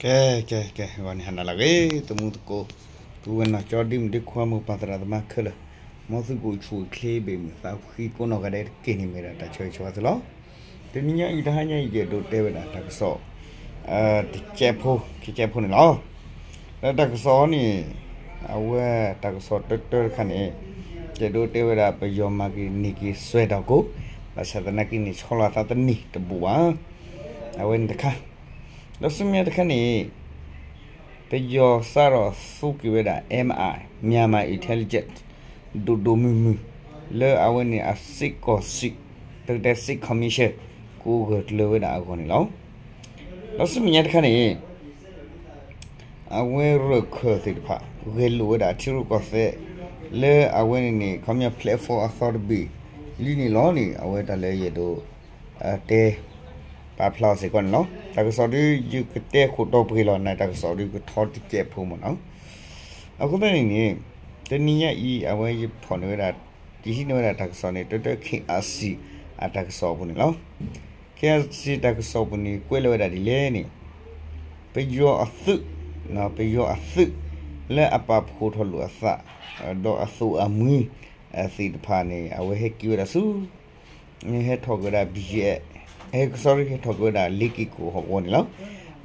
ကဲ ကဲ ကဲ ဂီၤန့ၣ်ဟါနၤလၢအဂ့ၤ သမူသကိး ပုၢ်ဝဲၢ်နီၢ်ကၠီ ဒ့မုၣ်ဒ့ခွါ မိၢ်ပၢ်သရၣ်သမါခဲလၢာ်, မ်သုကအိၣ်ဆူၣ်အိၣ်ချ့ ဘၣ်မုာ်သးဖှံကိးနီၢ်ဂၤဒဲးတက့ၢ်န့ၣ် မ့ၢ်ဒၣ်တၢ်ဆၢဂ့ၤဆၢဝါသုလီၤ. တနံၤညါအံၤ တဟါညါအံၤ ယအဲၣ်ဒိးတဲဝဲဒၣ်တၢ်ကစီၣ် တကဲးဖိ ကဲးဖိန့ၣ်လီၤ. ဒီးတၢ်ကစီၣ်န့ၣ် အဝဲတၢ်ကစီၣ်တၢတၢတခါန့ၣ် ယအဲၣ်ဒိးတဲဝဲဒၣ် ပယီၤမၤက့ၤန့ၢ်က့ၤစွဲၣ်တီၢ်ကိၣ်, ဘၣ်ဆၣ်သနာ်က့န့ၣ် ဆီလီၤအသးတန့ၢ်တဘူၣ်ဘၣ်. အဝဲန့ၣ်တခါ, ဒီးဆူမဲာ်ညါတခါန့ၣ် ပယီၤစးထီၣ်သူက့ၤဝဲဒၣ် M I, Myanmar Intelligence ဒိၣ်ဒိၣ်မုၢ်မုၢ် လၢအဝဲန့ၣ်အစ့ၢ်ကီးစ့ၢ် တကတဲ State Commission ကအိၣ်ဂၢၢ်ကျၢၤဝဲဒၣ်အဂီၢ်န့ၣ်လီၤ. ဒီးဆူမဲာ်ညါတခါန့ၣ် အဝဲရၢၢ်ခၢၣ်သ့ၣ်တဖၣ် ဂဲၤလိာ်ဝဲဒၣ်ထံရူၢ်ကီၢ်သဲး လၢအဝဲန့ၣ်န့ၣ် ခီပညီ platform အသီတဘ့ၣ်လံန့ၣ်လီၤန့ၣ် အဝဲတၢ်လၢယအဲၣ်ဒိး တဲ ပာ်ဖျါအီၤစ့ၢ်ကီးန့ၣ်လီၤ. တၢ်ကစီၣ်ဒ် ယကတဲဃိာ်ဒီးပှဲၤလီၤန့ၣ် တၢ်ကစီၣ်ဒ်ကထီတစဲးဖိမ့ၢ်နီၤ. အဃိသတးန့ၣ်န့ၣ် တနံၤညါအံၤ အဝဲယဖီၣ်န့ၢ်ဝဲဒၣ် ယဟံးန့ၢ်ဝဲဒၣ်တၢ်ကစီၣ်န့ၣ် တၢတၢ K R C အတၢ်ကစီၣ်အပူၤန့ၣ်လီၤ. K R C တၢ်ကစီၣ်ပူၤန့ၣ် ကွဲးလီၤဝဲဒၣ်ဒ်လဲၣ်န့ၣ် ပယီၤအသုး, ပယီၤအသုး လၢအပာ်ဖှိၣ်ထီၣ်လိာ်အသး ဒီးအသိၣ်အမှံ သ့ၣ်တဖၣ်န့ၣ် အဝဲဟဲက့ၤဝဲဒၣ်ဆူ ဟဲထီၣ်က့ၤဝဲဒၣ် B G F, ဟဲ sorry ဟဲထီၣ်က့ၤဝဲဒၣ်လ့က့ၤကိၣ်ဟီၣ်ကဝီၤန့ၣ်လီ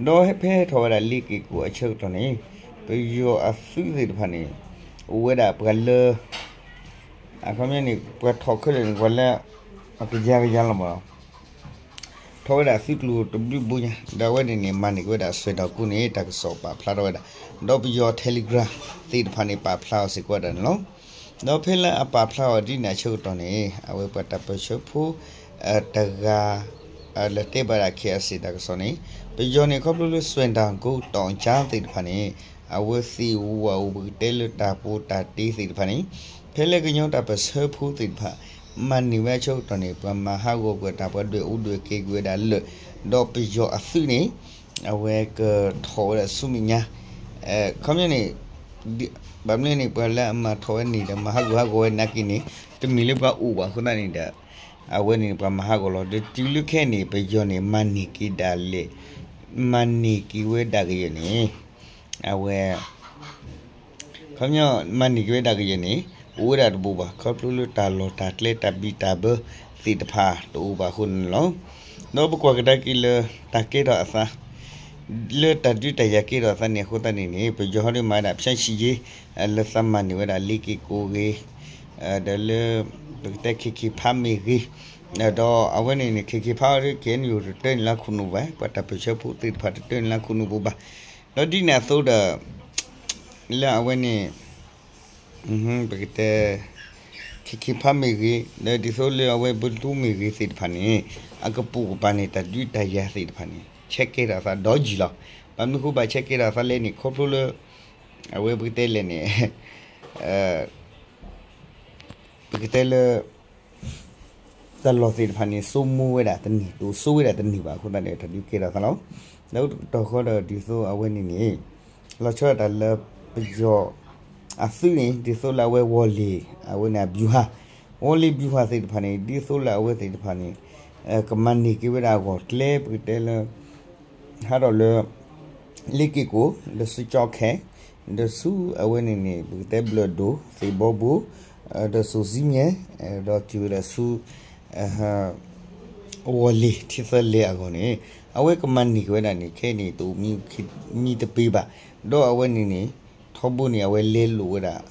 ၤ. ဒီးဖဲဟဲထီၣ်ဝဲဒၣ်လ့က့ၤကိၣ်အဆၢကတီၢ်န့ၣ် ပယီၤအသုးသ့ၣ်တဖၣ်န့ၣ် အိၣ်ဝဲဒၣ်ပှၤလၢ အခီပညီန့ၣ် ပှၤထီၣ်ခဲလၢာ်န့ၣ် ပှၤလၢ အကယၤကယၤလီၤမ့ၢ်နီၤ ထီၣ်ဝဲဒၣ်သုးကျိၤတဘျုးဘိညါ ဒီးအဝဲန့ၣ်န့ၣ် မၤန့ၢ်က့ၤဝဲဒၣ်စွဲၣ်တီၢ်ကိၣ်န့ၣ် တၢ်ကစီၣ်ပာ်ဖျါထီၣ်ဝဲဒၣ်, ဒီးပယီၤ Telegram သ့ၣ်တဖၣ်န့ၣ် ပာ်ဖျါအီၤစ့ၢ်ကီးဝဲဒၣ်န့ၣ်လီၤ. ဒီးဖဲလၢအပာ်ဖျါအီၤဒ်န့ၣ်အဆၢကတီၢ်န့ၣ် အဝဲပှၤတၢ်ပၢၢ်ဆၢဖိ တဂၤ လၢတဲဘၣ်ဒၣ် K R C တၢ်ကစီၣ်န့ၣ် ပယီၤန့ၣ် ခီဖျိလၢစွဲၣ်တီၢ်ကိၣ် တီၣ်ကၠါသ့ၣ်တဖၣ်န့ၣ် အဝဲသ့ၣ်ဝဲအိၣ်ပကတဲလၢတၢ်ပူၤတၢ်တ့သ့ၣ်တဖၣ်န့ၣ် ဖဲလၢကညီတၢ်ပၢၢ်ဆၢဖိသ့ၣ်တဖၣ် မၤန့ၢ်ဝဲအဆၢကတီၢ်န့ၣ် ပှၤမၤဟးဂီၤကွံာ်တၢ် ပှၤဒွဲၣ်အူဒွဲၣ်က့ၤကွံာ်ဝဲဒၣ်လၢာ်, ဒီးပယီၤအသုးန့ၣ် အဝဲကထီၣ်ဝဲဒၣ်ဆူမဲာ်ညါ ခီပညီန့ၣ် ဘၣ်မနုၤန့ၣ် ပှၤလၢအမၤထီၣ်ဝဲန့ၣ်ဒီး မၤဟးဂီၤဟးဂီၤဝဲနာ်က့န့ၣ် တမ့ၢ်လၢပှၤအိၣ်ဘၣ်အဃိသတးန့ၣ်ဒီး အဝဲန့ၣ်ပှၤမၤဟးဂီၤလီၤ. ဒီးတုၤလၢခဲအံၤန့ၣ် ပယီၤန့ၣ် မၤန့ၢ်က့ၤဒၣ်လဲာ် မၤန့ၢ်က့ၤဝဲဒၣ်ကယဲၢ်န့ၣ် အဝဲ ခီပညီ မၤန့ၢ်က့ၤဝဲဒၣ်ကယဲၢ်န့ၣ် အိၣ်ဝဲဒၣ်တဘူၣ်ဘၣ် ခီဖျိလၢတၢ်လီၢ်တၢ်ကျဲတၢ်ဘံၣ်တၢ်ဘၢသ့ၣ်တဖၣ်တအိၣ်ဘၣ်အဃိန့ၣ်လီၤ. ဒီးပကွၢ်ကဒါက့ၤလၢတၢ်ကဲထီၣ်အသး လၢတၢ်ဒုးတၢ်ယၤကဲထီၣ်အသးန့ၣ်အဃိသတးန့ၣ်န့ၣ် ပယီၤဟီဒုးမၤဝဲဒၣ် ဖြန့်ချိရေး လၢသးမၤန့ၢ်ဝဲဒၣ်လ့က့ၤကိၣ်ဂ့ၤ ဒီးလၢ ပကတဲ KK Park မ့ၢ်ဂ့ၤ ဒီးအဝဲန့ၣ်န့ၣ် KK Park အီၤဒ် KNU တတၢၢ်န့ၣ်လၢခိၣ်နူာ်ဘၣ် ပှၤတၢ်ပၢၢ်ဆၢဖိသ့ၣ်တဖၣ်တတၢၢ်န့ၣ်လၢခိၣ်နူာ်ပူၤဘၣ်. ဒီးဒ်န့ၣ်အသိးဒီး လၢအဝဲန့ၣ် ပကတဲ KK Park မ့ၢ်ဂ့ၤ ဒီးဒ်သိးလၢအဝဲဘုသူမ့ၢ်ဂ့ၤသ့ၣ်တဖၣ်န့ၣ် အကပိာ်ကပၤန့ၣ် တၢ်ဒုးတၢ်ယၤသ့ၣ်တဖၣ်န့ၣ် ဆဲးကဲထီၣ်အသးဒီးယံာ်လီၤ. ဘၣ်မနုၤဃိဘၣ်ဆဲးကဲထီၣ်အသးလဲၣ်န့ၣ် ခီဖျိလၢ အဝဲပကတဲလဲၣ်န့ၣ် ပကတဲလၢ တၢ်လီၢ်သ့ၣ်တဖၣ်န့ၣ် စိမိၤဝဲဒၣ်တန့ၢ် တအိၣ်ဆိဝဲဒၣ်တန့ၢ်ဘၣ်အဃိသတးန့ၣ် တၢ်ဒုးကဲထီၣ်သးလီၤ. ဒီးတကတီၢ်ဃီဒီးဒ်သိးအဝဲန့ၣ်န့ၣ် လီၤဆီဒၣ်တၢ်လၢပယီၤအသုးန့ၣ် ဒ်သိးလၢအဝဲဝီၤလ့ၤ အဝဲန့ၣ်အဗျူဟာ ဝီၤလ့ၤဗျူဟာသ့ၣ်တဖၣ်န့ၣ် ဒ်သိးလၢအဝဲသ့ၣ်တဖၣ်န့ၣ် ကမၤန့ၢ်က့ၤဝဲဒၣ်အဂီၢ်ကျဲ ပကတဲလၢ ဟးထီၣ်လၢ လ့က့ၤကိၣ် ဒီးဆူကၠီခဲ ဒီးဆူအဝဲန့ၣ်န့ၣ် ပကတဲဘျၢၣ်ဒိၣ် သ့ၣ်ဘီဘိ ဒီးစိၤစံမၠဲၣ် ဒီးတုၤဝဲဒၣ်ဆူ ဝီၤလ့ၤထံသၢလဲၤအဂီၢ်န့ၣ် အဝဲကမၤန့ၢ်က့ၤဝဲဒၣ်န့ၣ် ခဲအံၤန့ၣ်တအိၣ်မံတပ့ၤဘၣ်. ဒီးအဝဲန့ၣ်န့ၣ် ထီဘိန့ၣ် အဝဲလဲလိာ်ဝဲဒၣ်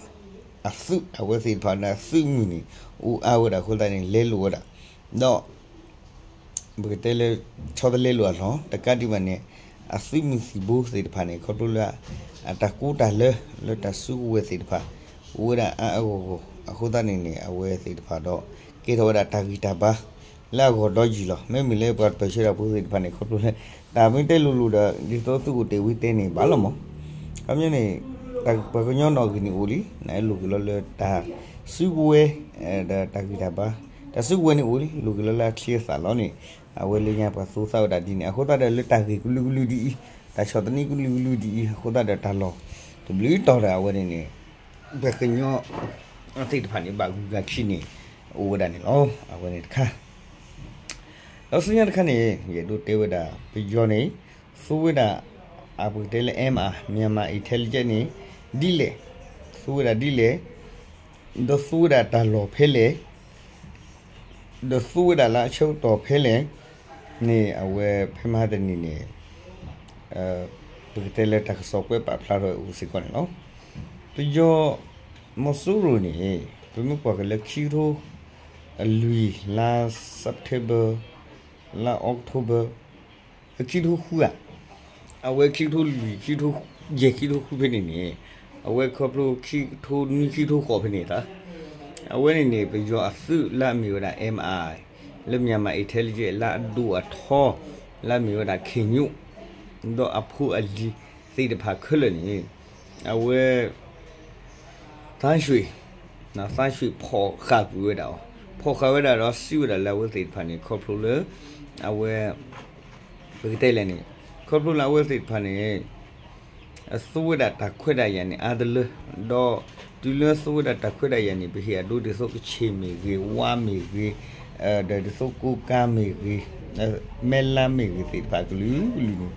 အသုး အဝဲသ့ၣ်တဖၣ်န့ၣ် အသုးမုၢ်န့ၣ် အိၣ်အါဝဲဒၣ်အဃိသတးန့ၣ် လဲလိာ်ဝဲဒၣ် ဒီး ပကတဲလၢ ဆီတလဲလိာ်အလီၢ် တကးဒံးဘၣ်န့ၣ် အသုးမုၢ်သံၣ်ဘိသ့ၣ်တဖၣ်န့ၣ် ခီဖျိလၢ အတၢ်ကူတၢ်လၢ လၢတၢ်စုကဝဲၤသ့ၣ်တဖၣ် အိၣ်ဝဲဒၣ်အါအါဂီၢ်ဂီၢ် အဃိသတးန့ၣ်န့ၣ် အဝဲသ့ၣ်တဖၣ်ဒီး ကဲထီၣ်ဝဲဒၣ်တၢ်ဂံၢ်တၢ်ဘါ လၢအဂီၢ်ဒီယံာ်လီၤ. မ့မ့ၢ်လၢပှၤပၢၢ်ဆၢတၢ်ဖိသ့ၣ်တဖၣ်န့ၣ် ခီဖျိလၢ တၢ်မ့ၢ်တဲလိၤလိၤဒီး ဒ်သိးသုအိၣ်တ့ၢ်ဝံတဲန့ၣ် ဘၣ်လီၤမး ခီပညီန့ၣ် ပှၤကညီနီၣ်ဂံၢ်န့ၣ်အိၣ်လံ နအဲၣ်လိာ်က့ၤလီၤလၢတၢ်စုကဝဲၤ ဒီးတၢ်ဂံၢ်တၢ်ဘါ တၢ်စုကဝဲၤန့ၣ်အိၣ်လံ လိာ်က့ၤလီၤလၢအချံအသၣ်လီၤန့ၣ် အဝဲလၢညါပှၤသိသးဝဲဒၣ်ဒ်န့ၣ် အဃိသတးဒီးလၢတၢ်ဂ့ၢ်ကလုာ်ကလုာ်ဒ်အံၤ တၢ်ဆီၣ်သနံးကလုာ်ကလုာ်ဒ်အံၤ အဃိသတးဒီးတၢ်လီၢ် တဘျုးတီၤဒီးအဝဲန့ၣ်န့ၣ် ပှၤကညီသ့ၣ်တဖၣ်န့ၣ် ဘၣ်ဂုၤဂၤခံန့ၣ် အိၣ်ဝဲဒၣ်န့ၣ်လီၤ. အဝဲန့ၣ်တခါ ဒီးဆူညါတခါန့ၣ် ယအဲၣ်ဒိးတဲဝဲဒၣ် ပယီၤန့ၣ် သူဝဲဒၣ် အပကတဲလၢ M I, Myanmar Intelligence န့ၣ် ဒ်လဲၣ်, သူဝဲဒၣ်ဒ်လဲၣ်, ဒီးသူဝဲဒၣ်တၢ်လီၢ်ဖဲလဲၣ်, ဒီးသူဝဲဒၣ်လၢအဆၢကတီၢ်ဖဲလဲၣ်န့ၣ် အဝဲဖဲမဟါတနံၤန့ၣ် ပကတဲလၢတၢ်ကစီၣ်ကွဲးပာ်ဖျါထီၣ်အိၣ်စ့ၢ်ကီးန့ၣ်လီၤ. ပယီၤ မီၤစိရိၤန့ၣ် ပမ့ၢ်ကွၢ်က့ၤလၢခံကထိလွံၢ် လါ September, လါ October, ခံကထိဃုဧါ, အဝဲခံကထိလွံၢ်, ခံကထိယဲၢ်, ခံကထိဃုဖဲန့ၣ်န့ၣ်, အဝဲခီဖျိခံကထိနွံ, ခံကထိဃိးဖဲန့ၣ်တၢ်, အဝဲန့ၣ်န့ၣ် ပယီၤအသုးလၢအမ့ၢ်ဝဲဒၣ် M I, လၢ Myanmar Intelligence လၢအဒိၣ်အထီ လၢအမ့ၢ်ဝဲဒၣ် ခ့ၣ်ညိၣ် ဒီးအဖိအလံၤသ့ၣ်တဖၣ်ခဲလၢာ်န့ၣ် အဝဲ သန်းရွှေ, သန်းရွှေ ဖီၣ်ဃာ်ကွံာ်ဝဲဒၣ်အီၤ, ဖီၣ်ဃာ်ဝဲဒၣ်ဒီးစံးဝဲဒၣ်လၢအဝဲသ့ၣ်တဖၣ်န့ၣ် ခီဖျိလၢ အဝဲ ပကတဲလဲၣ်န့ၣ်, ခီဖျိလၢအဝဲသ့ၣ်တဖၣ်န့ၣ် အသူဝဲဒၣ်တၢ်ခွဲးတၢ်ယာ်န့ၣ် အါတလၢ, ဒီးတုၤလၢအသူဝဲဒၣ်တၢ်ခွဲးတၢ်ယာ်န့ၣ် ပဟ့ၣ်အဒိဒ်သိးကခ့ၣ်မ့ၢ်ဂ့ၤ, ဝါမ့ၢ်ဂ့ၤ, ဒီးဒ်သိးကိးကါမ့ၢ်ဂ့ၤ, မဲလါမ့ၢ်ဂ့ၤသ့ၣ်တဖၣ်အကလုာ်ကလုာ်န့ၣ်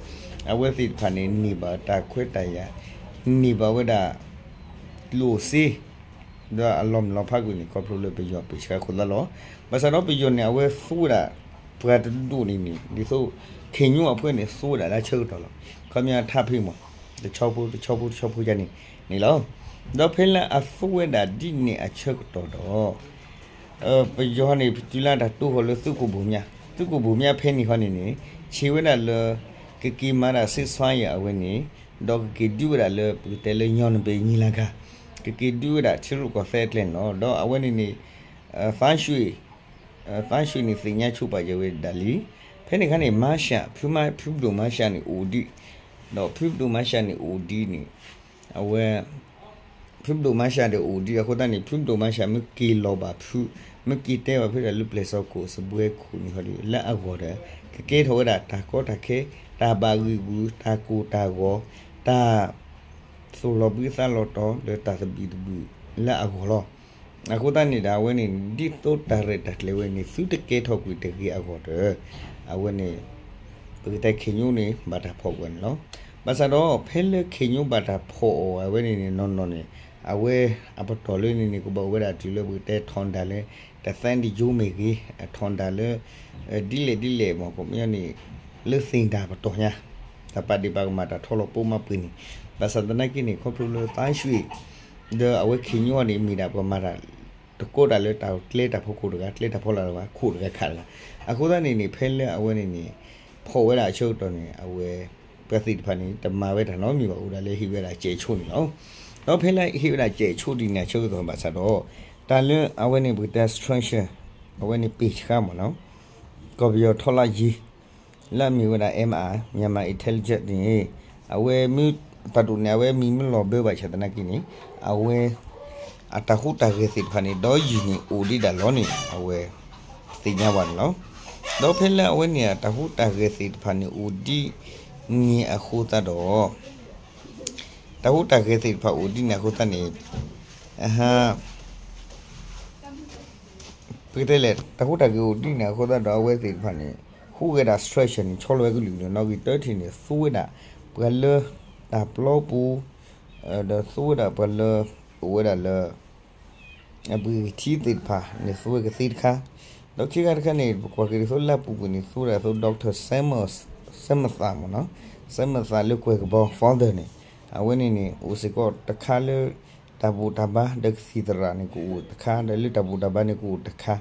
အဝဲသ့ၣ်တဖၣ်န့ၣ် န့ၢ်ဘၣ်တၢ်ခွဲးတၢ်ယာ်, န့ၢ်ဘၣ်ဝဲဒၣ် လိၣ်စ့ ဒီးအလီၤမုၢ်လီၤဖးကွံာ်န့ၣ် ခီဖျိလၢပယီၤပ့ၢ်ဆှၢအဃိသတးလီၤ. ဘၣ်ဆၣ်ဒီးပယီၤန့ၣ် အဝဲသူဝဲဒၣ် ပှၤတဒူၣ်န့ၣ်န့ၣ် ဒ်သိး ခ့ၣ်ညိၣ်အဖုန့ၣ် သူဝဲဒၣ်လၢအဆၢကတီၢ်လီၤ. ခီပညီထးဖံးမး တဆီဖိ တဆီဖိ တဆီဖိယါန့ၣ်န့ၣ်လီၤ. ဒီးဖဲလၢအသူဝဲဒၣ်ဒ်န့ၣ်အဆၢကတီၢ်ဒီး ပယီၤန့ၣ် တုၤလၢတၢ်တိၢ်ဃီၤလၢသုးခိၣ်ဘိၣ်မၠါ, သုးခိၣ်ဘိၣ်မၠါဖဲန့ၣ်ဃီန့ၣ်န့ၣ် ဆံးဝဲဒၣ်လၢ ကက့ၤမၤတၢ် ceasefire အဝဲန့ၣ်, ဒီးကက့ၤဒုးဝဲဒၣ်လၢ ပကတဲလၢ ညီနုဘဲညီလာခံ, ကက့ၤဒုးဝဲဒၣ်ထံရူၢ်ကီၢ်သဲးအကျဲန့ၣ်လီၤ. ဒီးအဝဲန့ၣ်န့ၣ် သန်းရွှေ, သန်းရွှေန့ၣ် သ့ၣ်ညါဆိပာ်စၢၤဝဲဒၣ်လံ. ဖဲန့ၣ်အခါန့ၣ် မၤရှး, ဖုမၤ, ဖုဘျိၣ်မၤရှးန့ၣ်အိၣ်ဒံး, ဒီးဖုဘျိၣ်မၤရှးန့ၣ်အိၣ်ဒံးန့ၣ် အဝဲ ဖုဘျိၣ်မၤရှးဒီးအိၣ်ဒံးအဃိသတးန့ၣ် ဖုဘျိၣ်မၤရှးမ့ၢ်က့ၤလီၤဘၣ်ဖု, မ့ၢ်က့ၤတဲဘၣ်ဖုဒၣ်လၢပျဲၢ်စီၤခိၣ်စပွဲခိၣ်န့ၣ်ဃီဒီး လၢအဂီၢ်ဒီး ကကဲထီၣ်ဝဲဒၣ်တၢ်ကီတၢ်ခဲ, တၢ်ဘၣ်ဂံာ်ဂူာ်, တၢ်ကိၢ်တၢ်ဂီၤ, တၢ် သိၣ်လီၤဘှံးသးလီၤတီၤလၢတၢ်သဘံၣ်သဘုၣ်လၢအဂီၢ်လီၤ. အဃိသတးန့ၣ်ဒီး အဝဲန့ၣ် ဒ်သိးတၢ်ရဲၣ်တၢ်ကျဲၤဝဲန့ၣ် သုတကဲထီၣ်ကွံာ်တဂ့ၤအဂီၢ်ဒီး အဝဲန့ၣ် ပကတဲခ့ၣ်ညိၣ်န့ၣ် ဘၣ်တၢ်ဖီၣ်ကွံာ်န့ၣ်လီၤ. ဘၣ်ဆၣ်ဒီး ဖဲလၢခ့ၣ်ညိၣ်ဘၣ်တၢ်ဖီၣ်အီၤဝဲန့ၣ်န့ၣ် နီၢ်နီၢ်န့ၣ် အဝဲအပတီၢ်လၢန့ၣ်န့ၣ် ကဘၣ်အိၣ်ဝဲဒၣ်တုၤလၢပကတဲထီဒါလၢ တသဲဒယိမ့ၢ်ဂ့ၤ, ထီဒါလၢ ဒ်လဲၣ်ဒ်လဲၣ်မ့ၢ် ခီပညီန့ၣ် လၢသ့ၣ်တၢ်ပတီၢ်ညါ တၢ်ပာ်ဒ့ၣ်ပာ်ကမၣ်တၢ်ထီလီၤပိာ်မၤပှ့ၤန့ၣ်, ဘၣ်ဆၣ်သနာ်က့န့ၣ် ခီဖျိလၢသးဆှံ ဒီးအဝဲခ့ၣ်ညိၣ်န့ၣ် မ့ၢ်ဒၣ်ပှၤမၤတၢ် တကိးတၢ်လၢတၢ်ကျဲတၢ်ဖီခိၣ်တဂၤ, ကျဲတၢ်ဖီလာ်တဂၤ, ခိၣ်တဂၤခးတဂၤ, အဃိသတးန့ၣ်န့ၣ် ဖဲလၢအဝဲန့ၣ်န့ၣ် ဖီၣ်ဝဲဒၣ်အဆၢကတီၢ်န့ၣ် အဝဲ ပှၤသ့ၣ်တဖၣ်န့ၣ် တမၤဝဲတၢ်နီတမံၤဘၣ် အိၣ်ဒၣ်လၢဟ့ၣ်ဝဲဒၣ်စဲးဆိန့ၣ်လီၤ. ဒီးဖဲလၢဟ့ၣ်ဝဲဒၣ်စဲးဆိဒ်န့ၣ်အဆၢကတီၢ်ဘၣ်ဆၣ်ဒီး တၢ်လၢအဝဲန့ၣ်ပကတဲ structure အဝဲန့ၣ်ပ့ၢ်ဆှါမ့ၢ်နီၤ ကီၢ်ပယီၤထောက်လှမ်းရေး လၢအမ့ၢ်ဝဲဒၣ် M I, Myanmar Intelligence န့ၣ် အဝဲမ့ၢ်တၢ်ဒိၣ်န့ၣ် အဝဲမံၤမ့ၢ်လီၤဘၢဘၣ်ဆၣ်သနာ်က့န့ၣ် အဝဲ အတၢ်ဟူးတၢ်ဂဲၤသ့ၣ်တဖၣ်န့ၣ် ဒီးယံာ်န့ၣ်အိၣ်ဒံးဒၣ်လီၤန့ၣ် အဝဲသ့ၣ်ညါဘၣ်န့ၣ်လီၤ. ဒီးဖဲလၢအဝဲန့ၣ် အတၢ်ဟူးတၢ်ဂဲၤသ့ၣ်တဖၣ်န့ၣ်အိၣ်ဒံးန့ၣ်အဃိသတးဒီး တၢ်ဟူးတၢ်ဂဲၤသ့ၣ်တဖၣ်အိၣ်ဒံးန့ၣ်အဃိသတးန့ၣ် အဟါ ပကတဲလဲၣ် တၢ်ဟူးတၢ်ဂဲၤအိၣ်ဒံးန့ၣ်အဃိသတးဒီး အဝဲသ့ၣ်တဖၣ်န့ၣ် ဟူးဂဲၤဒၣ် structure န့ၣ် ဆီလီၤဝဲကလုာ်ကလုာ် နီၣ်ဂံၢ်တၢထံၣ်န့ၣ် သူဝဲဒၣ် ပှၤလၢတၢ်ပျီပူၤ ဒီးသူဝဲဒၣ်ပှၤလၢ အိၣ်ဝဲဒၣ်လၢ အပှ့ၤကထံသ့ၣ်တဖၣ်န့ၣ် သူဝဲကသ့တခါ, ဒီးခံခါတခါန့ၣ် ပကွၢ်က့ၤဒ်သိးလၢအပူၤကွံာ်န့ၣ် သူဝဲဒၣ်သိး Doctor Samantha မ့ၢ်နီၤ, Samantha လၢကွဲၢ်ကဘီ father န့ၣ် အဝဲန့ၣ်န့ၣ် အိၣ်စ့ၢ်ကီးတခါလၢ တၢ်ဘူၣ်တၢ်ဘါဒီးကသံၣ်သရၣ်န့ၣ် ကအိၣ်တခါ ဒီးလၢတၢ်ဘူၣ်တၢ်ဘါန့ၣ် ကအိၣ်တခါ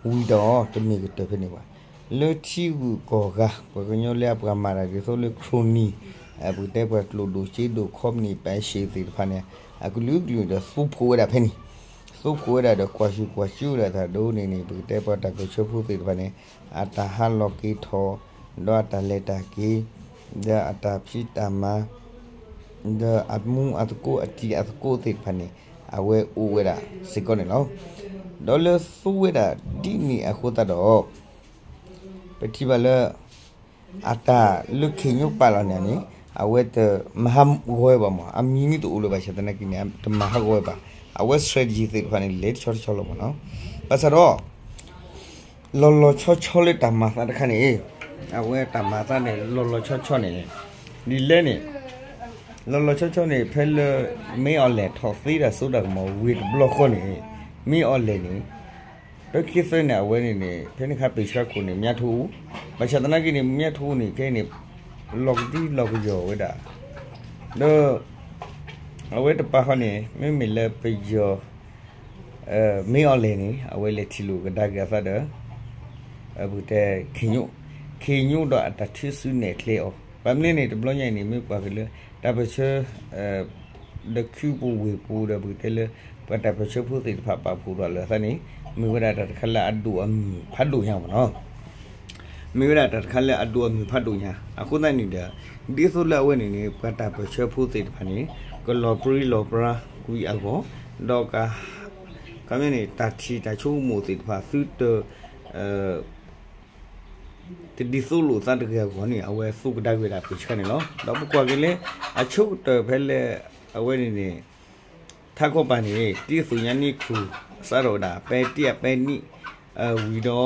ဝံၤဒီးတမ့ၢ်ကတၢၢ်ဖဲန့ၣ်ဘၣ်. လၢထံဂုၤကီၢ်ဂၤ ပှၤကညီလၢအပှၤမၤတၢ်ဒ်သိးလၢ ခရိၣ်နံၣ် ပကတဲပှၤကျိၣ်ဒိၣ်စ့ဒိၣ် ခီပနံၣ် ပၢ်ရှ့သ့ၣ်တဖၣ်န့ၣ် အကလုာ်ကလုာ်ဒီး သူဖှိၣ်ဝဲဒၣ်ဖဲန့ၣ်, သူဖှိၣ်ဝဲဒၣ်ဒီးကွၢ်ဆူၣ်ကွၢ်စူၣ်ဝဲဒၣ်တၢ်ဒိၣ်န့ၣ်န့ၣ် ပကတဲပှၤတၢ်ပၢၢ်ဆၢဖိသ့ၣ်တဖၣ်န့ၣ် အတၢ်ဟးလီၤက့ၤထီၣ် ဒီးအတၢ်လဲၤတၢ်က့ၤ ဒီးအတၢ်ဖံးတၢ်မၤ ဒီးအမူအသကိးအတံၤအသကိးသ့ၣ်တဖၣ်န့ၣ် အဝဲအိၣ်ဝဲဒၣ်စ့ၢ်ကီးန့ၣ်လီၤ. ဒီးလၢသူဝဲဒၣ်ဒ်န့ၣ်အဃိသတးဒီး ပထံၣ်ဘၣ်လၢ အတၢ်လၢခ့ၣ်ညိၣ်ပာ်လီၤန့ၣ်န့ၣ် အဝဲတမၤဟးဂီၤဝဲဘၣ်မး အမံၤမ့ၢ်တအိၣ်လၢၤဘၣ်ဆၣ်သနာ်က့န့ၣ် တမၤဟးဂီၤဝဲဘၣ်. အဝဲ strategy သ့ၣ်တဖၣ်န့ၣ် လဲၤတဆီတဆီလီၤမးနီၤ. ဘၣ်ဆၣ်ဒီး လီၤလီၤဆီဆီလၢတၢ်မၤသးတခါန့ၣ် အဝဲတၢ်မၤသးန့ၣ် လီၤလီၤဆီဆီန့ၣ် ဒ်လဲၣ်န့ၣ် လီၤလီၤဆီဆီန့ၣ် ဖဲလၢ မင်းအောင်လှိုင် ထီၣ်သ့တၢ်စိတၢ်ကမီၤဝံၤတဘျီဃီန့ၣ် မင်းအောင်လှိုင်န့ၣ် တခံသၢန့ၣ် အဝဲန့ၣ်န့ၣ် ဖဲန့ၣ်ခါပ့ၤဆှါခိၣ်န့ၣ် မြထိုးဦး, ဘၣ်ဆၣ်သနာ်က့န့ၣ် မြထိုးဦးန့ၣ် ခဲအံၤန့ၣ် လီၤကဒံလီၤကယီၤဝဲဒၣ် ဒီး အဝဲတပၤဃီန့ၣ် မ့မ့ၢ်လၢပယီၤ မင်းအောင်လှိုင်န့ၣ် အဝဲလဲၤထံၣ်လိာ်ကဒါက့ၤအသးဒီး ပကတဲ ခင်ညွန့်, ခင်ညွန့် ဒီးအတၢ်ထုးစုနဲၣ်ကျဲအီၤ ဘၣ်မနုၤန့ၣ် တဘျီညါအံၤန့ၣ် မ့ၢ်ကွၢ်က့ၤလၢ တၢ်ပၢၢ်ဆၢ ဒီးခုပူၤဝ့ၢ်ပူၤဒီး ပကတဲလၢ ပှၤတၢ်ပၢၢ်ဆၢဖိသ့ၣ်တဖၣ်ပာ်ဖှိၣ်ထီၣ်လိာ်အသးန့ၣ် မ့ၢ်ဝဲဒၣ်တၢ်တခါလၢအဒိၣ်အမုၢ်ဖးဒိၣ်ညါမ့ၢ်နီၤ မ့ၢ်ဝဲဒၣ်တၢ်တခါလၢအဒိၣ်အမုၢ်ဖးဒိၣ်ညါ အဃိသတးန့ၣ်ဒီး ဒ်သိးလၢအဝဲန့ၣ်န့ၣ် ပှၤတၢ်ပၢၢ်ဆၢဖိသ့ၣ်တဖၣ်န့ၣ် ကလီၤပြံလီၤပြါကွံာ်အဂီၢ် ဒီး ခီမ့ၢ်န့ၣ် တၢ်ထံၣ်တၢ်ဆိကမိၣ်သ့ၣ်တဖၣ်သုတ တဒ်သိးလိာ်သးတဂ့ၤအဂီၢ်န့ၣ် အဝဲသူကဒါက့ၤဝဲဒၣ်ပ့ၤဆှါန့ၣ်လီၤ. ဒီးပကွၢ်က့ၤလၢ အဆိကတၢၢ်ဖဲလၢ အဝဲန့ၣ်န့ၣ် ထးခီပၤန့ၣ် တ့သူၣ်ညါနံၣ်ခူၣ် စးထီၣ်ဝဲဒၣ် ပဲတ့အပဲနံၣ် ဝံၤဒီး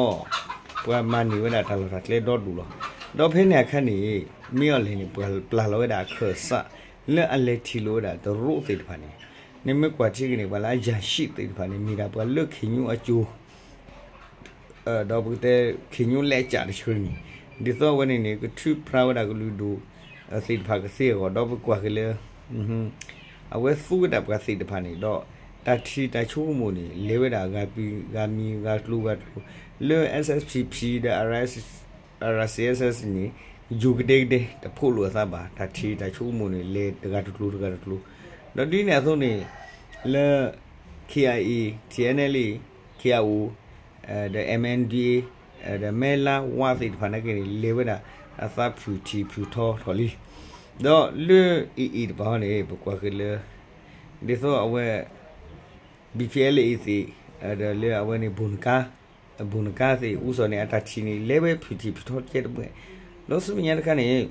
ပှၤမၤန့ၢ်ဝဲဒၣ်တၢ်လီၢ်တၢ်ကျဲဒီဒူၣ်လီၤ. ဒီးဖဲန့ၣ်အခါန့ၣ် မ့ၢ်အီၤလဲၣ်န့ၣ် ပှၤပျၢ်လီၤဝဲဒၣ်အခၢၣ်စး လၢအလဲၤထံၣ်လိာ်ဝဲဒၣ်တရူးသ့ၣ်တဖၣ်န့ၣ် နမ့ၢ်ကွၢ်ထံက့ၤန့ၣ် ပှၤလၢအယၤၡံၣ်သ့ၣ်တဖၣ်န့ၣ် မ့ၢ်ဒၣ်ပှၤလၢခ့ညိအကၠိ ဒီးပကတဲ ခ့ညိလဲအကၠးတဆၢန့ၣ် ဒ်သိးအဝဲန့ၣ်န့ၣ် ကထုးဖြါဝဲဒၣ်ကလုာ်ဒူၣ် သ့ၣ်တဖၣ်ကသ့အဂီၢ် ဒီးပကွၢ်က့ၤလၢ အဝဲသူဝဲဒၣ်ပှၤသ့ၣ်တဖၣ်န့ၣ် ဒီးတၢ်ထံၣ်တၢ်ဆိကမိၣ်န့ၣ် လဲၤဝဲဒၣ်ဂၤပံၤဂၤမံၤဂၤကျိၤဂၤကျိၤ လၢ S S P P ဒီး R C S S န့ၣ် ယိၤကဒဲကဒဲ တဖှိၣ်လိာ်အသးဘၣ် တၢ်ထံၣ်တၢ်ဆိကမိၣ်န့ၣ် လဲၤတဂၤတကျိၤတဂၤတကျိၤ ဒီးဒ်န့ၣ်အသိးန့ၣ် လၢ K I A, T N L A, K I O, ဒီး M N D A, ဒီးမဲလါဝါသ့ၣ်တဖၣ်နာ်က့န့ၣ် လဲၤဝဲဒၣ်အသးဖုၣ်ထံၣ်ဖုၣ်ထီထီၣ်လံ. ဒီးလၢ A A တပၤဟီန့ၣ် ပကွၢ်က့ၤလၢ ဒ်သိးအဝဲ B P L A သ့ၣ် ဒီးလၢအဝဲန့ၣ် ဘိၣ်နကါ ဘိၣ်နကါသ့ၣ် အူစီၣ်န့ၣ် အတၢ်ထံၣ်န့ၣ် လဲၤဝဲဖုၣ်ထံၣ်ဖုၣ်ထီကဲတဘျဲၣ် ဒီးဆူမဲာ်ညါတခါန့ၣ်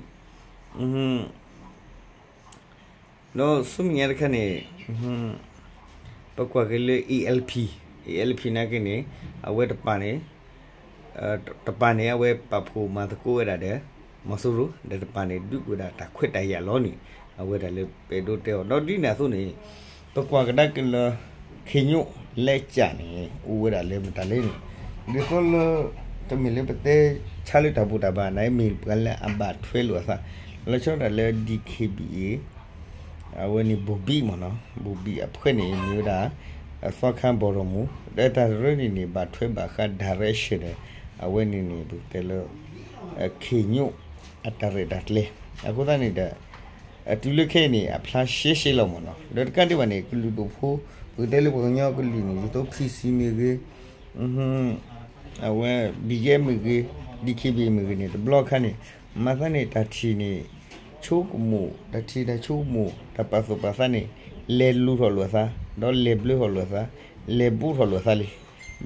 ဒီးဆူမဲာ်ညါတခါန့ၣ် ပကွၢ်က့ၤလၢ A L P, A L P နာ်က့န့ၣ် အဝဲတပၤန့ၣ် တပၤန့ၣ် အဝဲပာ်ဖှိၣ်မၤသကိးဝဲဒၣ်ဒီး မီၤစိရိၤ ဒီးတပၤန့ၣ် ဒုးကဝဲဒၣ်တၢ်ခွဲးတၢ်ယာ်လီၤန့ၣ် အဝဲဒၣ်လၢပဲၤဒိတဲအီၤ ဒီးဒ်န့ၣ်အသိးန့ၣ် ပကွၢ်ကဒါက့ၤလၢ ခ့ညိလဲကၠးန့ၣ် အိၣ်ဝဲဒၣ်လၢမတၤလဲၣ်န့ၣ် ဒ်သိးလၢ တမ့ၢ်လၢပတဲဆါလၢတၢ်ဘူၣ်တၢ်ဘါ နာ်က့မ့ၢ်ပှၤလၢအဘၣ်ထွဲလိာ်အသး လီၤဆီဒၣ်တၢ်လၢ D K B A အဝဲန့ၣ် ဘိၣ်ဘံၣ်မ့ၢ်နီၤ ဘိၣ်ဘံၣ်အဖှဲးန့ၣ် မ့ၢ်ဝဲဒၣ် သီခါဘီၣ်ရမူ ဒီးတၢ်တရၢန့ၣ်န့ၣ် ဘၣ်ထွဲဘၣ်ဃး direction ဒီး အဝဲန့ၣ်န့ၣ် ပကတဲလၢ ခ့ညိ အတၢ်ရဲၣ်တၢ်ကျဲၤ အဃိသတးန့ၣ်ဒီး အတုၤလၢခဲအံၤန့ၣ် အဖျါရှဲရှဲလီၤမ့ၢ်နီၤ ဒီးတကးဒံးဘၣ်န့ၣ် ကလုာ်ဒူၣ်ဖိ ပကတဲလၢပှၤကညီကလုာ်န့ၣ် ဒ်သိး P C မ့ၢ်ဂ့ၤ အဝဲ B G F မ့ၢ်ဂ့ၤ D K B A မ့ၢ်ဂ့ၤန့ၣ် တဘျီခါန့ၣ် မၤသးန့ၣ် တၢ်ထံၣ်န့ၣ် ဆိကမိၣ် တၢ်ထံၣ်တၢ်ဆိကမိၣ် တၢ်ပာ်သူၣ်ပာ်သးန့ၣ် လဲၤလူၤထီၣ်လိာ်အသး ဒီးလဲၤဘျၢထီၣ်လိာ်အသး လဲၤဘူးထီၣ်လိာ်အသးလံ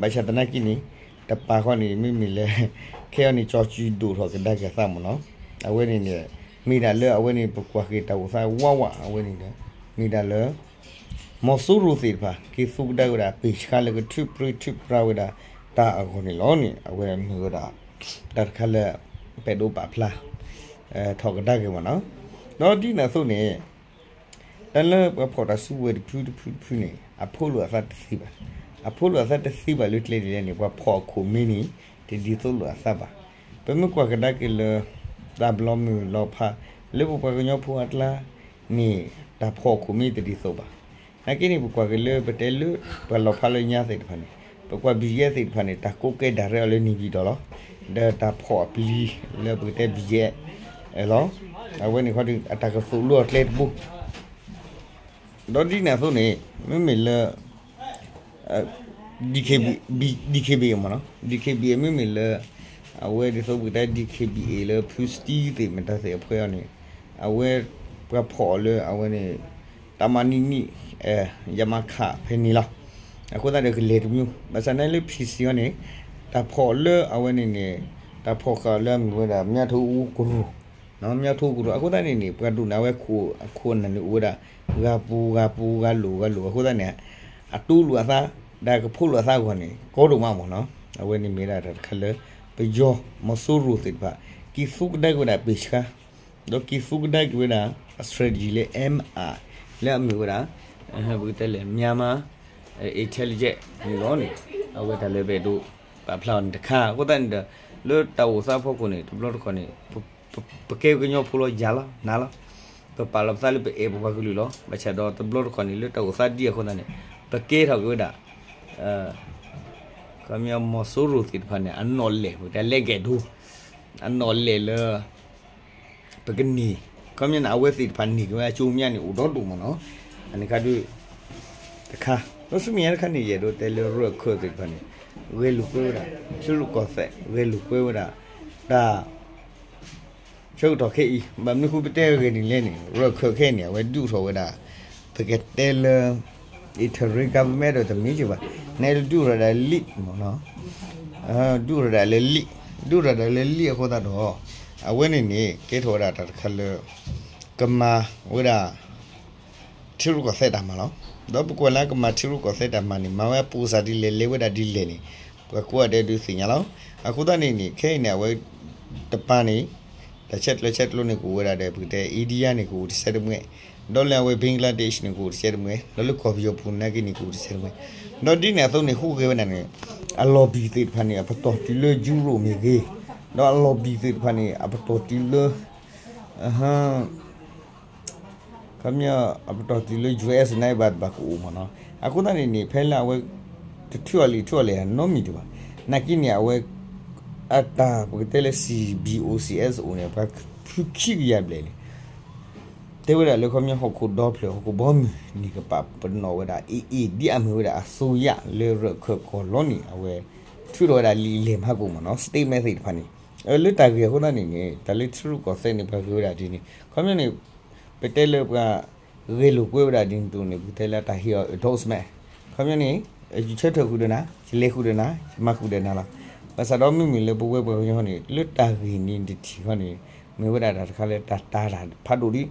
ဘၣ်ဆၣ်သနာ်က့န့ၣ် တပၤဃီန့ၣ် မ့မ့ၢ်လၢ ခဲအံၤန့ၣ် ကၠီၤစုဒိၣ်ထီၣ်ကဒါက့ၤအသးမ့ၢ်နီၤ အဝဲန့ၣ်န့ၣ် မ့ၢ်ဒၣ်လၢအဝဲန့ၣ် ပကွၢ်က့ၤတၢ်အိၣ်သးဝးဝး အဝဲန့ၣ်ဒီး မ့ၢ်ဒၣ်လၢ မီၤစိရိၤသ့ၣ်တဖၣ် က့ၤသူကဒါဝဲဒၣ် ပ့ၤဆှါလၢကထုးပြံထုးပြါဝဲဒၣ် တၢ်အဂီၢ်န့ၣ်လီၤန့ၣ် အဝဲမ့ၢ်ဝဲဒၣ် တၢ်တခါလၢ ပဲၤဒိပာ်ဖျါ ထီၣ်ကဒါက့ၤမ့ၢ်နီၤ ဒီးဒ်န့ၣ်အသိးန့ၣ် တၢ်လၢပှၤဖီၣ်တၢ်စုကဝဲၤတဖုတဖုတဖုန့ၣ် အဖိလိာ်အသးတသ့ဘၣ်. အဖိလိာ်အသးတသ့ဘၣ်လၢကျဲဒ်လဲၣ်န့ၣ် ပှၤဖီၣ်အခိၣ်မ့ၢ်န့ၣ် တဒ်သိးလိာ်အသးဘၣ်. ပမ့ၢ်ကွၢ်ကဒါက့ၤလၢ တၢ်ဘျီမုၢ်လီၤဖး လၢပပှၤကညီဖိအကျါန့ၣ် တၢ်ဖီၣ်အခိၣ်မ့ၢ်တဒ်သိးဘၣ်. နာ်က့န့ၣ် ပကွၢ်က့ၤလၢပတဲလၢ ပှၤလီၤဖးလၢညါသ့ၣ်တဖၣ်န့ၣ် ပကွၢ် B G F သ့ၣ်တဖၣ်န့ၣ် တၢ်ကိးကဲဒၣ်ရဲၣ်အီၤလၢန့ၣ်ပၠံၣ်တီၣ်လီၤ. ဒီးတၢ်ဖီၣ်အပျံၤလၢပကတဲ B G F လီၤ. အဝဲန့ၣ်ခီဒီး အတၢ်ကသိၣ်လိအီၤကျဲတဘိ ဒီးဒ်န့ၣ်အသိးန့ၣ် မ့မ့ၢ်လၢ DKB, DKBA မ့ၢ်နီၤ, DKBA မ့မ့ၢ်လၢ အဝဲဒ်သိးပကတဲ DKBA လၢဖုစတံသ့ၣ်မတၤသ့ၣ်အဖှဲအီၤန့ၣ် အဝဲ ပှၤဖီၣ်အီၤလၢအဝဲန့ၣ် တၢ်မၤနံၣ်နံၣ် ယမၤခးဖဲန့ၣ်လီၤ. အဃိသတးဒီးကလဲၤတမံၤ ဘၣ်ဆၣ်န့ၣ်လၢ ဖံစံအီၤန့ၣ် တၢ်ဖီၣ်လၢအဝဲန့ၣ်န့ၣ် တၢ်ဖီၣ်ဃာ်လၢအမ့ၢ်ဝဲဒၣ် မြထိုးဦးကရူၢ် မြထိုးဦးကရူၢ် အဃိသတးန့ၣ်န့ၣ် ပှၤဒိၣ်န့ၢ်အဝဲခိၣ်အခိၣ်အနၢ်န့ၣ်အိၣ်ဝဲဒၣ် ဂၤပူၤဂၤပူၤဂၤလိာ်ဂၤလိာ် အဃိသတးန့ၣ် အတူၢ်လိာ်အသး ဒီးကဖိးလိာ်အသးအဂီၢ်န့ၣ် ကီဒိၣ်မးမ့ၢ်နီၤ. အဝဲန့ၣ်မ့ၢ်ဒၣ်တၢ်တခါလၢ ပယီၤမီၤစိရိၤသ့ၣ်တဖၣ် က့ၤသူကဒါက့ၤဝဲဒၣ်ပ့ၤဆှါ ဒီးက့ၤသူကဒါက့ၤဝဲဒၣ် strategy လၢ M I လၢအမ့ၢ်ဝဲဒၣ် ပကတဲလဲၣ် Myanmar intelligence န့ၣ်လီၤန့ၣ် အဝဲတၢ်လၢပအဲၣ်ဒိးပာ်ဖျါအီၤန့ၣ်တခါ အဃိသတးန့ၣ်ဒီး လၢတၢ်အိၣ်သးဖီခိၣ်န့ၣ် တဘျီတခီၣ်န့ၣ် ပကဲကညီဖိလီၤ ယၤလီၤ နၤလီၤ ပပာ်လီၤပသးလၢပအဲၣ်ပပှၤကလုာ်လီၤ. ဘၣ်ဆၣ်ဒီးတဘျီတခီၣ်န့ၣ် လၢတၢ်အိၣ်သးဒ်အဃိသတးန့ၣ် ပကဲထီၣ်က့ၤဝဲဒၣ် ခီပညီ မီၤစိရိၤသ့ၣ်တဖၣ်န့ၣ် အနီၣ်လဲၢ် ပကတဲလဲၣ်ကဲၣ်ဒိ အနီၣ်လဲၢ်လၢ ပကန့ၢ် ခီပညီန့ၣ် အဝဲသ့ၣ်တဖၣ်န့ၢ်က့ၤဝဲအကၠိမးန့ၣ် အိၣ်ဒီဒိၣ်မးနီၤ. အန့ၣ်ခါဒုး တခါ ဒီးဆူမဲာ်ညါတခါန့ၣ် ယအဲၣ်ဒိးတဲလၢရၢၢ်ခၢၣ်သ့ၣ်တဖၣ်န့ၣ် ဂဲၤလိာ်ကွဲဝဲဒၣ် ထံရူၢ်ကီၢ်သဲး ဂဲၤလိာ်ကွဲဝဲဒၣ် တၢ် ဆၢကတီၢ်ခဲအံၤ ဘၣ်မနုၤဃိပတဲဂ့ၤန့ၣ်လဲၣ်န့ၣ် ရၢၢ်ခၢၣ်ခဲအံၤန့ၣ် အဝဲဒုးအိၣ်ထီၣ်ဝဲဒၣ် ပကတဲလၢ interim government ဒီးတမ့ၢ်က့ၤဘၣ် နဲဒုးအိၣ်ထီၣ်ဒၣ်လံာ်မးနီၤ ဒုးအိၣ်ထီၣ်ဒၣ်လၢလံာ် ဒုးအိၣ်ထီၣ်ဒၣ်လၢလံာ်အဃိသတးဒီး အဝဲန့ၣ်န့ၣ် ကဲထီၣ်ဝဲဒၣ်တၢ်တခါလၢ ကမၤဝဲဒၣ် ထံရူၢ်ကီၢ်သဲးတၢ်မၤလီၤ. ဒီးပကွၢ်လၢကမၤထံရူၢ်ကီၢ်သဲးတၢ်မၤန့ၣ် မၤဝဲအပိၢ်စၢ်ဒ်လဲၣ် လဲၤဝဲဒၣ်ဒ်လဲၣ်န့ၣ် ပှၤကိးဂၤဒဲးဒုးသ့ၣ်ညါလီၤ. အဃိသတးန့ၣ်န့ၣ် ခဲအံၤန့ၣ် အဝဲတပၤန့ၣ် တၢ်ဆဲးကျိးဆဲးကျိးန့ၣ်ကအိၣ်ဝဲဒၣ်ဒီး ပကတဲ India န့ၣ်ကအိၣ်တစဲးတမှဲး, ဒီးလၢအဝဲ Bangladesh န့ၣ်ကအိၣ်တစဲးတမှဲး, ဒီးလၢကီၢ်ပယီၤပူၤနာ်က့န့ၣ် ကအိၣ်တစဲးတမှဲး, ဒီးဒ်န့ၣ်အသိးန့ၣ် ဟူးဂဲၤဝဲဒၣ်န့ၣ် အ lobby သ့ၣ်တဖၣ်န့ၣ် အပတီၢ်တုၤလၢ Europe မ့ၢ်ဂ့ၤ, ဒီးအ lobby သ့ၣ်တဖၣ်န့ၣ် အပတီၢ်တုၤလၢ ခီပညီ အပတီၢ်တုၤလၢ US န့ၣ် ဘၣ်တဘၣ်ကအိၣ်မးနီၤ. အဃိသတးန့ၣ်န့ၣ် ဖဲလၢအဝဲ တထုးအီၤလံာ်ထုးအီၤလဲၣ် နီတမံၤတဘၣ်. နာ်က့န့ၣ် အဝဲ အတၢ်ပကတဲလၢ CBOCSO န့ၣ် ပှၤဖုခံကယၤဘျဲၣ်န့ၣ် တဲဝဲဒၣ်လၢခီပညီဟီၣ်ခိၣ်ဒီဖျၢၣ် ဟီၣ်ခိၣ်ဘီမုၢ်န့ၣ် ကပာ်ပနီၣ်ဝဲဒၣ် AA ဒ်အမ့ၢ်ဝဲဒၣ်အစိုးရလၢရၢၢ်ခၢၣ်ကီၢ်လီၤန့ၣ် အဝဲ ထုးထီၣ်ဝဲဒၣ်လံာ်လဲၢ်မးကအိၣ်မးနီၤ statement သ့ၣ်တဖၣ်န့ၣ် လၢတၢ်ဂ့ၢ်အဃိသတးန့ၣ်န့ၣ် တၢ်လၢထံရူၢ်ကီၢ်သဲးန့ၣ် ပှၤဂ့ၤဝဲဒၣ်ဒ်န့ၣ် ခီပညီန့ၣ် ပတဲလၢပှၤဂဲၤလိာ်ကွဲဝဲဒၣ်ဒ်န့ၣ်အသိးန့ၣ် ပကတဲလၢတၢ်ဟ့ၣ်အီၤ endorsement ခီပညီန့ၣ် ယဆၢထၢၣ်ဃုာ်ဒီးနၤ ယလဲၤဃုာ်ဒီးနၤ ယမၤဃုာ်ဒီးနၤလီၤ. ဘၣ်ဆၣ်ဒီးမ့မ့ၢ်လၢပဝဲပှၤကညီန့ၣ် လၢတၢ်ဂ့ၢ်န့ၣ်တထံၣ်ဃီန့ၣ် မ့ၢ်ဝဲဒၣ်တၢ်တခါလၢတၢ်တာ်တၢ်ဖးဒိၣ်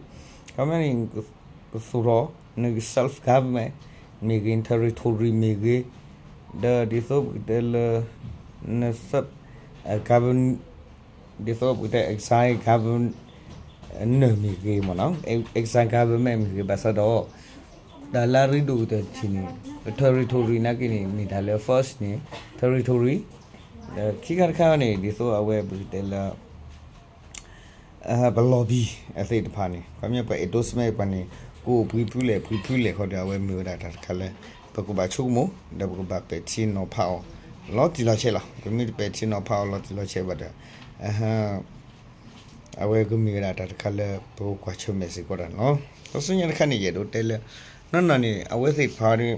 ဒံး ခီပညီန့ၣ် ကသူၣ်ထီၣ် နက self government မ့ၢ်ဂ့ၤ territory မ့ၢ်ဂ့ၤ ဒီးဒ်သိးပကတဲလၢ န sub govern ဒ်သိးပကတဲ exile governor မ့ၢ်ဂ့ၤမးနီၤ exile government မ့ၢ်ဂ့ၤ ဘၣ်ဆၣ်ဒီး တၢ်လၢအရ့ဒိၣ်ကတၢၢ်တထံၣ်န့ၣ် territory နာ်က့န့ၣ် မ့ၢ်တၢ်လၢ first န့ၣ် territory ဒီးခံခါတခါန့ၣ် ဒ်သိးအဝဲပကတဲလၢ ပ lobby အသ့ၣ်တဖၣ်န့ၣ် ခီပညီပှၤ endorsement ပှၤန့ၣ် ကအိၣ်ပှဲၤဖုလဲၣ် ပှဲၤဖုလဲၣ်ခီဒီး အဝဲမ့ၢ်ဝဲဒၣ်တၢ်တခါလၢ ပကဘၣ်ဆိကမိၣ် ဒီးပကဘၣ်ပဲာ်ထံနီၤဖးအီၤ လီၤတံၢ်လီၤဆဲးလီၤ. ပမ့ၢ်တပဲာ်ထံနီၤဖးအီၤလီၤတံၢ်လီၤဆဲးဘၣ်ဒီး အဝဲကမ့ၢ်ဝဲဒၣ်တၢ်တခါလၢ ပကကွၢ်ဆၢၣ်မဲာ်စ့ၢ်ကီးတၢ်န့ၣ်လီၤ. ဒီးဆူညါတခါန့ၣ် ယအဲၣ်ဒိးတဲလၢ နီၢ်နီၢ်န့ၣ် အဝဲသ့ၣ်တဖၣ်ဒီး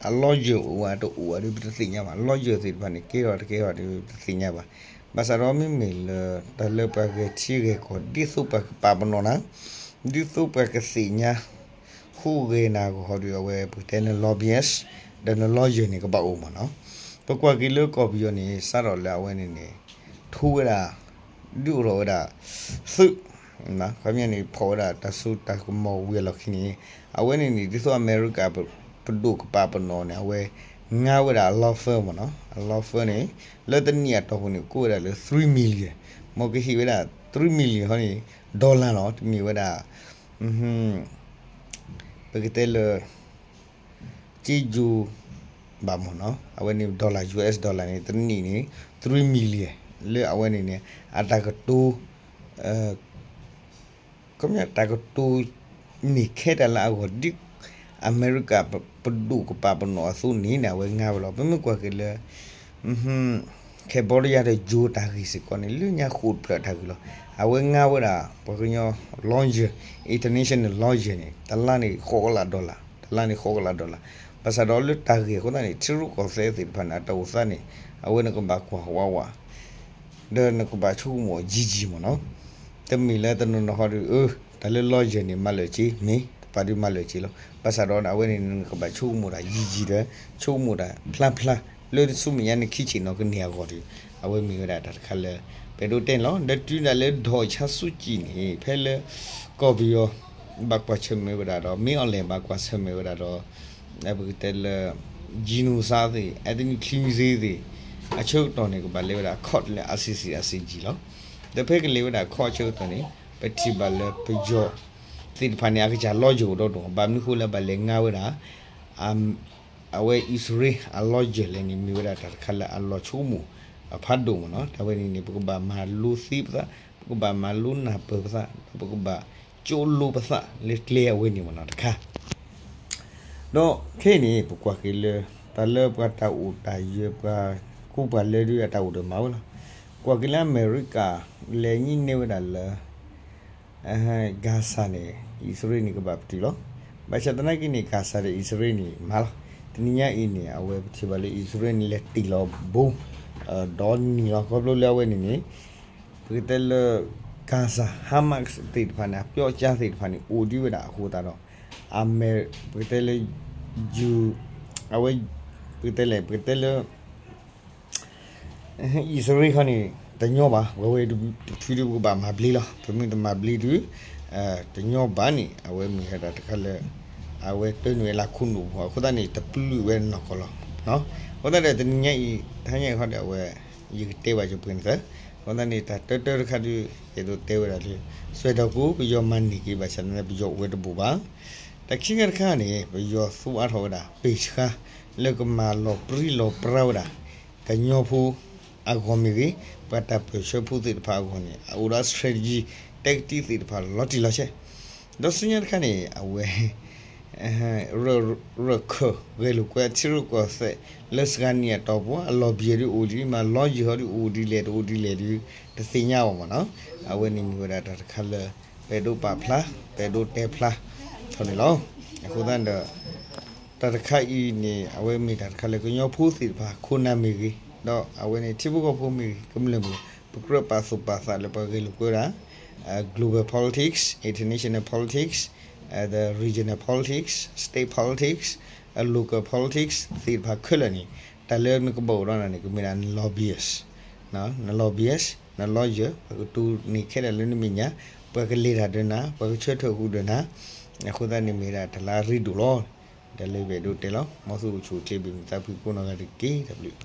အ lawyer အိၣ်ဝဲတအိၣ်ဝဲဒီး ပတသ့ၣ်ညါဘၣ်. lawyer သ့ၣ်တဖၣ်န့ၣ် ကဲထီၣ်တကဲထီၣ်ဒီး ပတသ့ၣ်ညါဘၣ်. ဘၣ်ဆၣ်ဒီးမ့မ့ၢ်လၢ တၢ်လၢပှၤဂဲၤထံဂဲၤကီၢ် ဒ်သိးပှၤကပာ်ပနီၣ်နၤ ဒ်သိးပှၤကသ့ၣ်ညါ ဟူးဂဲၤနၤအဂီၢ်ဒီး အဝဲပကတဲလၢ lobbyist ဒီးန lawyer န့ၣ် ကဘၣ်အိၣ်မးနီၤ. ပကွၢ်က့ၤလၢကီၢ်ပယီၤန့ၣ် စးထီၣ်လၢအဝဲန့ၣ်န့ၣ် ထူဝဲဒၣ် ဒုးအိၣ်ထီၣ်ဝဲဒၣ် သုး ခီပညီန့ၣ် ဖီၣ်ဝဲဒၣ်တၢ်စိတၢ်ကမီၤဝံၤအလီၢ်ခံန့ၣ် အဝဲန့ၣ်န့ၣ် ဒ်သိးအမဲရကၤပဒိၣ်ကပာ်ပနီၣ်န့ၣ် အဝဲငါဝဲဒၣ်အ law firm မးနီၤ. အ law firm န့ၣ် လၢတနံၣ်အတီၢ်ပူၤန့ၣ် ကိးဝဲဒၣ်လၢ three million မ်ကဟ့ၣ်ဝဲဒၣ် three million ဟီန့ၣ် dollar လီၤ. တမ့ၢ်ဝဲဒၣ် ပကတဲလၢ စ့ယိၤဘၣ်မးနီၤ. အဝဲန့ၣ် dollar US dollar န့ၣ် တနံၣ်န့ၣ် three million လၢအဝဲန့ၣ်န့ၣ် အတၢ်ကတိၤ ခီပညီတၢ်ကတိၤန့ၣ် ခဲတၢ်လၢအဂီၢ်ဒ် အမဲရကၤပဒိၣ်ကပာ်ပနီၣ်အသိးန့ၣ်န့ၣ် အဝဲငါဝဲလီၤ. ပမ့ၢ်ကွၢ်က့ၤလၢ Cambodia ဒီး Joe တၢ်ဂ့ၢ်စ့ၢ်ကီးန့ၣ် လၢညါဃိာ်တဖျၢၣ်တၢ်ဂ့ၢ်လီၤ. အဝဲငါဝဲဒၣ် ပှၤကညီ lawyer international lawyer န့ၣ် တလါန့ၣ် ဃိးကလး dollar တလါန့ၣ် ဃိးကလး dollar ဘၣ်ဆၣ်ဒီးလၢတၢ်ဂ့ၢ်အဃိသတးန့ၣ် ထံရူၢ်ကီၢ်သဲးသ့ၣ်တဖၣ်န့ၣ် အတၢ်အိၣ်သးန့ၣ် အဝဲန့ၣ်ကဘၣ်ကွၢ်ဝးဝး ဒီးနကဘၣ်ဆိကမိၣ်ယံာ်ယံာ်မးနီၤ. တမ့ၢ်လၢတနီၤနီၤဃီဒီး အၢ တၢ်လၢ lawyer န့ၣ် မၤလၢာ်က့ၤ မ့ၢ်တပာ်ဒုးမၤလၢာ်က့ၤလီၤ. ဘၣ်ဆၣ်ဒီးအဝဲန့ၣ် နကဘၣ်ဆိကမိၣ်တၢ်ယံာ်ယံာ်ဒီး ဆိကမိၣ်တၢ်ဖျါဖျါ လၢတဆူမဲာ်ညါနခံဆ့ၣ်နီၤကန့ၢ်အဂီၢ်ဒီး အဝဲမ့ၢ်ဝဲဒၣ်တၢ်တခါလၢ ပအဲၣ်ဒိးတဲန့ၣ်လီၤ. ဒီးတုၤဒၣ်လၢ ဒေါ်အောင်ဆန်းစုကြည် န့ၣ် ဖဲလၢ ကီၢ်ပယီၤ ဘၣ်ကွၢ်ဆၢၣ်မဲာ်ဝဲဒၣ်ဒီး မင်းအောင်လှိုင် ဘၣ်ကွၢ်ဆၢၣ်မဲာ်ဝဲဒၣ်ဒီး ပကတဲလၢ genocide သ့ၣ် ethnic cleansing သ့ၣ် အဆၢကတီၢ်န့ၣ် ကဘၣ်လဲၤဝဲဒၣ် court လၢ ICC ICJ လီၤ. ဒီးဖဲကလဲၤဝဲဒၣ် court အဆၢကတီၢ်န့ၣ် ပထံၣ်ဘၣ်လၢပယီၤ သ့ၣ်တဖၣ်န့ၣ် အကစၢ်လီၤယၢၤအိၣ်ဒီဒူၣ်, ဘၣ်မနုၤဃိလၢဘၣ်လဲၤငါဝဲဒၣ် အဝဲအံၣ်စရ့လးအလီၤယၢၤလဲၣ်န့ၣ် မ့ၢ်ဝဲဒၣ်တၢ်တခါလၢအလီၤဆိကမိၣ်အဖးဒိၣ်မ့ၢ်နီၤ. တၢ်ဝဲန့ၣ်န့ၣ် ပကဘၣ်မၤလိသ့ပသး, ပကဘၣ်မၤလိနၢ်ပၢၢ်ပသး, ဒီးပကဘၣ်ကၠိလိပသးလၢကျဲအဝဲန့ၣ်မ့ၢ်နီၤတခါ. ဒီးခဲအံၤန့ၣ် ပကွၢ်က့ၤလၢ တၢ်လၢပှၤတၢ်အိၣ်တၢ်ယၢၤ ပှၤကိးပှၤလၢဒုးအတၢ်အိၣ်ဒီးမၤဝဲလီၤ. ကွၢ်က့ၤလၢအမဲရကၤ လဲၤညံးန့ၢ်ဝဲဒၣ်လၢ Gaza န့ၣ် အံၣ်စရ့လးန့ၣ် ကဘၣ်ပတုာ်လီၤ. ဘၣ်ဆၣ်သနာ်က့န့ၣ် Gaza ဒီးအံၣ်စရ့လးန့ၣ် မၤလီၤ. တနံၤညါအံၤန့ၣ် အဝဲပထံၣ်ဘၣ်လၢအံၣ်စရ့လးန့ၣ် လဲၤတ့ၢ်လီၤဘိ ဒီနံၤလီၤ. ခီဖျိလၢအဝဲန့ၣ်န့ၣ် ပကတဲလၢ Gaza Hamas သ့ၣ်တဖၣ်န့ၣ် အပျီကၠါသ့ၣ်တဖၣ်န့ၣ် အိၣ်ဒံးဝဲဒၣ်အဃိသတးဒီး အမဲ ပကတဲလၢ ယူ အဝဲ ပကတဲလဲၣ် ပကတဲလၢ အံၣ်စရ့လးခီန့ၣ် တညီဘၣ်, ပဝဲတဖုဒုးပကဘၣ်မၤဘျ့လီၤ. ပမ့ၢ်တမၤဘျ့ဒုး တညီဘၣ်န့ၣ် အဝဲမ့ၢ်ဝဲဒၣ်တခါလၢ အဝဲတၢ်နုာ်ဝဲလၢခိၣ်နူာ်ဖိ အဃိသတးန့ၣ် တပျုာ်ဝဲနီၢ်ကီၢ်လီၤ. အဃိသတးဒီးတနံၤညါအံၤ တဟါညါအံၤခီဒီး အဝဲ ယကတဲဘၣ်ကၠိပှဲၤန့ၣ်သၢ. အဃိသတးန့ၣ် တၢ်တၢတၢတခါဒုး ယအဲၣ်ဒိးတဲဝဲဒၣ်လၢ စွဲဒီးကိး ပယီၤမၤန့ၢ်က့ၤ ဘၣ်ဆၣ်သနာ်က့ ပယီၤအိၣ်ဝဲတဘူၣ်ဘၣ်. တၢ်ခံခါတခါန့ၣ် ပယီၤသူအါထီၣ်ဝဲဒၣ် ပ့ၢ်ဆှါ လၢကမၤလီၤပြံလီၤပြါဝဲဒၣ် ကညီဖိအဂီၢ်မ့ၢ်ဂ့ၤ, ပှၤတၢ်ပၢၢ်ဆၢဖိသ့ၣ်တဖၣ်အဂီၢ်န့ၣ် အအိၣ်ဒီး strategy tactic သ့ၣ်တဖၣ်လီၤတံၢ်လီၤဆဲး, ဒီးဆူညါတခါန့ၣ် အဝဲ ရၢၢ်ခၢၣ်ဂဲၤလိာ်ကွဲအထံရူၢ်ကီၢ်သဲး လၢစှၤနံၣ်အတီၢ်ပူၤ အလီၢ်ဘံၣ်ဒုးအိၣ်ဒံးမး လီယၢၢ်ဟီဒုးအိၣ်ဒ်လဲၣ် တအိၣ်ဒ်လဲၣ်ဒုး တသ့ၣ်ညါဘၣ်မ့ၢ်နီၤ. အဝဲန့ၣ်မ့ၢ်ဝဲဒၣ်တၢ်တခါလၢ ပအဲၣ်ဒိးပာ်ဖျါ ပအဲၣ်ဒိးတဲဖျါထီၣ်န့ၣ်လီၤ. အဃိသတးဒီး တၢ်တခါအံၤန့ၣ် အဝဲမ့ၢ်တၢ်တခါလၢကညီဖိသ့ၣ်တဖၣ် ခိၣ်နၢ်မ့ၢ်ဂ့ၤ, ဒီးအဝဲန့ၣ် ထံဖိကီၢ်ဖိမ့ၢ်ဂ့ၤ ကမျၢၢ်မ့ၢ်ဂ့ၤ ပကြၢးပာ်သူၣ်ပာ်သးလၢပှၤဂဲၤလိာ်ကွဲဒၣ် global politics, international politics, the regional politics, state politics, local politics သ့ၣ်တဖၣ်ခဲလၢာ်န့ၣ် တၢ်လၢနကဘၣ်အိၣ်ဒီးနၤန့ၣ် ကမ့ၢ်ဒၣ်န lobbyist, န lobbyist, န lawyer ပှၤကတိၤန့ၢ်ခဲဒၣ်လၢနမဲာ်ညါ, ပှၤကလဲၤတၢ်ဒီးနၤ, ပှၤကဆၢထၢၣ်ဃုာ်ဒီးနၤ, အဃိသတးန့ၣ်မ့ၢ်ဒၣ်တၢ်လၢအရ့ဒိၣ်လီၤ. တၢ်လၢပအဲၣ်ဒိးတဲလီၤ. မ်သုအိၣ်ဆူၣ်အိၣ်ချ့ ဘၣ်မုာ်သးဖှံကိးနီၢ်ဂၤဒဲးတက့ၢ်. တၢ်ဘျုး